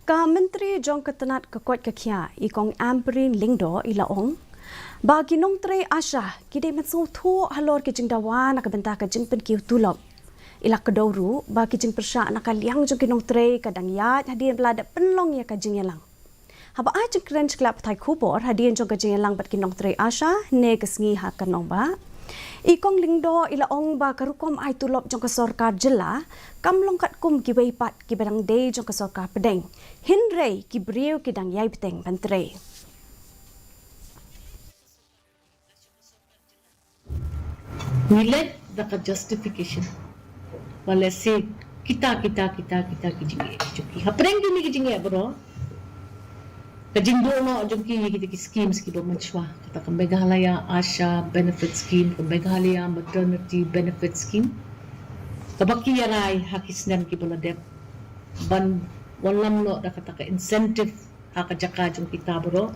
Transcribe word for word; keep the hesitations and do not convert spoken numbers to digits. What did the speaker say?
Ka Myntri jong ka tnat ka koit ka khiah, i Kong Ampareen Lyngdoh, i la ong ba ki nongtrei ASHA ki dei ban sngewthuh halor ki jingdawa na ka bynta ka jingpynkiew tulop. I la kdew ruh ba ki jingpyrshah na ka liang jong ki nongtrei ka dang ïaid hadien ba la dep pynlong ïa ka jingïalang. Haba ai jingkren sha ki lad pathai khubor hadien jong ka jingïalang bad ki nongtrei ASHA ne ka sngi ha ka nongbah, i Kong Lyngdoh i la ong ba ka rukom ai tulop jong ka sorkar jylla kam long katkum kiwei pat kiba dang dei jong ka sorkar pdeng, hynrei ki briew ki dang ïai bteng ban trei. Ngi leit da ka justification ba lehse kita kita kita kita ki jingeh jong ki, hapdeng kine ki jingeh baroh, ka jingduh noh jong ki ïa kita ki schemes kiba mynshuwa, kata ka Meghalaya ASHA Benefit Scheme, ka Meghalaya Maternity Benefit Scheme, kaba ki ïa rai ha ki snem kiba la dep ban wallam noh da kata ka incentive ha ka jaka jong kita baroh.